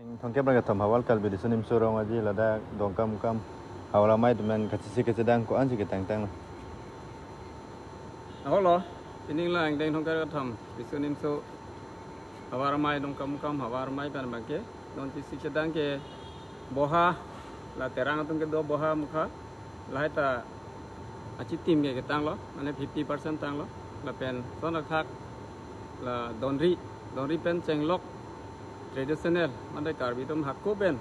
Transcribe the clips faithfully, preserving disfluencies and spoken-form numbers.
Thomkep ra kethom Havar Karbi Riso Nimso Rong Aji ladak Dongkamukam Havar Amei atum pen kachisi kachedang ko-ansi ketangtang? Ahok lo, pining la angdeng thomkep ra kethom Riso Nimso Havar Amei, Dongkamukam Havar Amei pen abangke non chisi chedang ke boha, la Terang atum kedo boha mukha, lahai ta achitim ke ketanglo, mane fifty percent tanglo. Lapen son akhak la donri, donri pen chenglok traditional, mane Karbi atum hako pen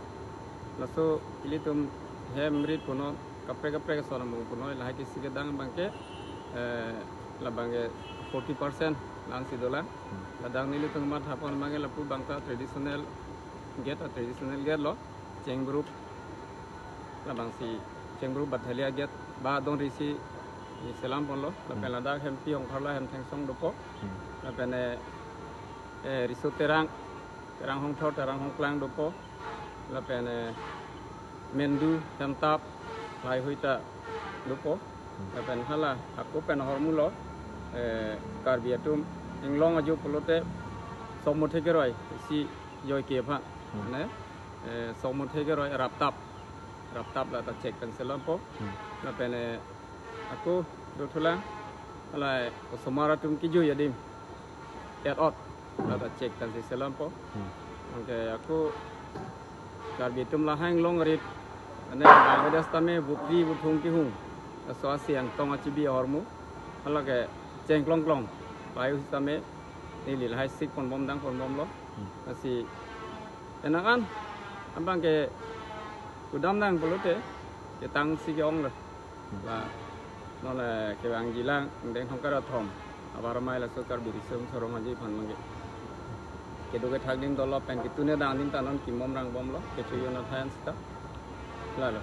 laso ilitum hem rit punon, kaprek kaprek ason amung punon, lahai kisi kedang abangke, eh, labangke forty percent la-ansi dolang. Ladak nelitum mathapon abangke lapu abang ta traditional gate, a traditional gate lo, Chengburup, labangsi Chengburup Bathalia gate ba donri si selam ponlo. Lapen Hmm. ladak Hempi Hongpharla Hemthengsong dopo. Hmm. Lapen, eh, eh, Riso Terang, Terang Hongthor, Terang Hongklang dopo. Lapen, eh, Mendu, Hemtap, lahaihui ta dopo. Hmm. Lapen hala hako pen ahormu lo, eh, Karbi atum inglong ajo pulote sok muthe keroi si joike aphan. Hmm. Ne, eh, sok muthe keroi Raptap. Raptap la ta chek pen selampo. Hmm. Lapen, eh, ako dothulang, alai osomar atum kejui adim, et ot, la ta chek pensi selampo. Hmm. Anke ako Karbi atum lahai inglong rit, mane bangladesh tame bupri buthung kihung, laso asi angtong achibi ahormu, hala ke chengklong klong, lahui sitame neli lahai sik ponbom dang ponbomlo. Hmm. Lasi penang an abangke kudam nang pulote ketangsi ke-onglo. Hmm. La non le kevangjilang angdeng thomkep ra kethom Havar Amei laso Karbi Riso Nimso Rong Aji aphan abangke kedo kethak adim dolo pen ketune dang adim ta non kimom rangbomlo, kecho-un athai an sita. Lalo.